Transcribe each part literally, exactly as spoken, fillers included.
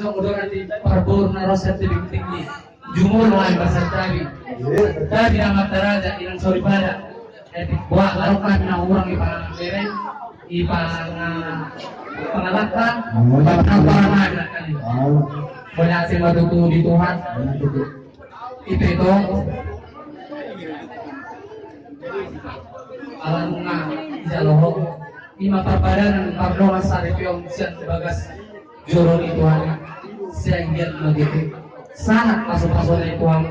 Udoran di parboru na ro sian tebing tinggi. Jumolo ai basa tabi. Tabi na martaraja inang soripada. Etik boa aro kami na urang i pangamereng i pangalangka. Bapak na parang ada kali. Banyak sih matutu di Tuhan. Itu itu. Alana jalo ho ima parpadanan pardongan saripeon sian bagas joro ni Tuhan. Sian gian ma gitu sahat pasu-pasu ni Tuhan.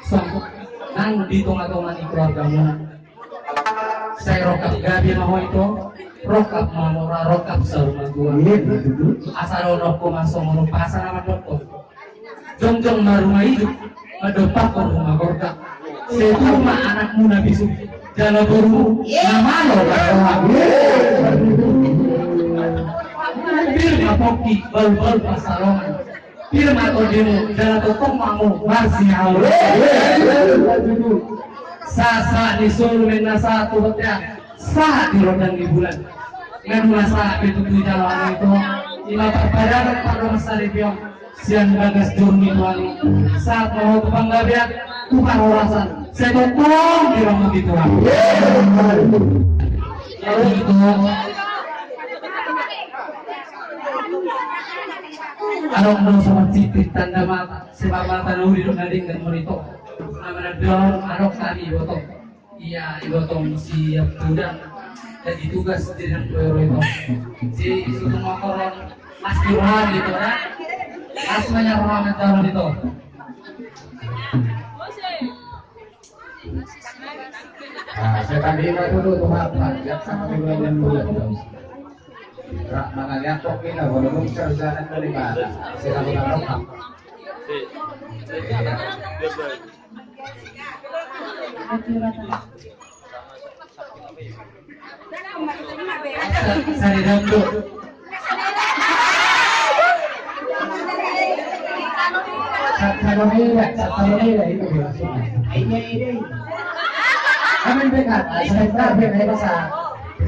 Song nang di tonga-tonga ni keluarga muna. Sai rongkap gabe ma ho itu. Rongkap mamora rongkap saur matua. Asa dohononku ma songon umpasa na mandok. Jongjong ma ruma ijuk, mandompakkon ruma gorga. Setu ma anakmu na bisuk, jala borumu na malo na roha. Pir ma pongki, balu-balu pansalongan. Pir ma tondemu, jala tongtong ma hamu marsihaoran. Sahat-sahat ni solu mena sahat tu bontean. Sahat di rondang ni bulan. Nang masa pe tutu jalo hami tu ima parpadanan pardongan saripeon sian bagas joro ni Tuhan i. Sahat ma ho tu panggabean tu parhorasan. Sai tongtong diramoti Tuhan. Jadi itu adong do sobat sitrik tanda mata sebab mata na uli do na denggan monitor. Nama na dong adong kami botong. Ia, iboto siap tudang. Jadi tugas di dalam Boyoro itu. Si Sutung Motoron, Mas Burhan gitu kan. Mas Manyar Rahmat Darun itu. Nah, saya tadi itu dulu tuh apa? Lihat sama di bulan yang bulan tuh. Rak mana lihat kok ini lah, kalau lu kerjaan dari mana? Saya tahu kan. Iya. Sari dangdut. Satalomela, satalomela itu dia maksudnya. Ini, ini. Kami dekat, saya tahu dia bahasa.